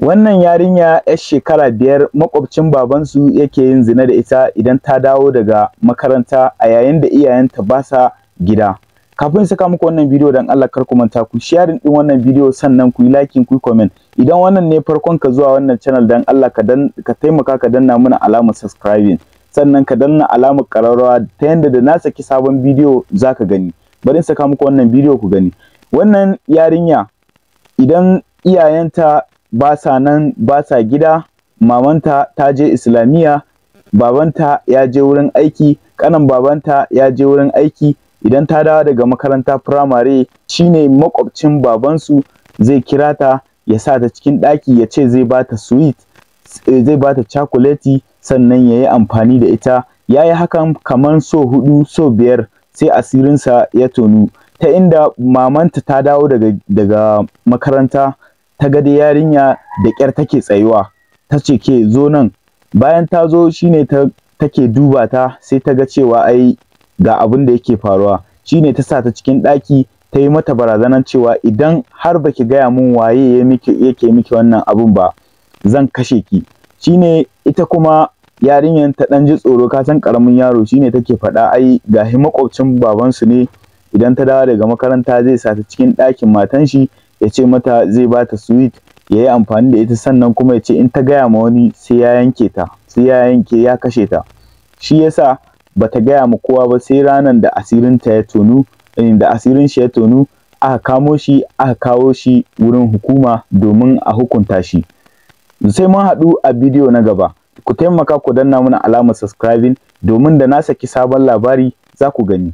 Wannan yarinya 'yar shekara 5 makwabcin babansu yake yin zina da ita idan ta dawo daga makaranta a yayin da iyayenta ba sa gida. Kafin saka muku wannan bidiyo, dan Allah kar ku manta ku sharing din wannan bidiyo, sannan ku yi liking, ku yi comment. Idan wannan ne farkon ka zuwa wannan channel, dan Allah ka taimaka ka danna mana alamar subscribing, sannan ka danna alamar ƙararrawa ta yanda da na saki sabon bidiyo zaka gani. Bari in saka muku wannan bidiyo ku gani. Wannan yarinya, idan iyayenta ba sa nan, ba sa gida, mamanta ta je islamiyya, babanta ya je wurin aiki, ƙanin babanta ya je wurin aiki, idan ta dawo daga makaranta firamare, shine makwabcin babansu zai kira ta, ya sa ta cikin ɗaki, ya ce zai bata sweet, zai bata cakuleti, sannan ya yi amfani da ita. Ya yi hakan kamar so 4, so 5, sai asirinsa ya tonu, ta inda mamanta ta dawo daga makaranta, ta ga dai yarinya da ƙyar take tsayuwa, ta ce, "Ke, zo nan." Bayan ta zo, shine ta take duba ta, sai ta ga cewa ai ga abin da yake faruwa. Shine ta sa ta cikin ɗaki, ta yi mata barazanar cewa, "Idan har baki gaya mun waye ya miki yake miki wannan abun ba, zan kashe ki." Shine ita kuma yarinyar ta ɗan ji tsoro, ka san ƙaramin yaro. Shine take faɗa ai gahi maƙwabcin babansu ne, idan ta dawo daga makaranta zai sa ta cikin ɗakin matan shi, ya ce mata zai bata sweet, ya yi amfani da ita, sannan kuma ya ce in ta gaya ma wani sai ya yanke ta, sai ya yanke ya kashe ta. Shi yasa bata gaya ma kowa ba, sai ranar da asirinta ya tonu, da asirin shi ya tonu, aka kamo shi, aka kawo shi wurin hukuma domin a hukunta shi. Sai mun haɗu a bidiyo na gaba. Ku taimaka ku danna mana alamar subscribing domin da na saki sabon labari za ku gani.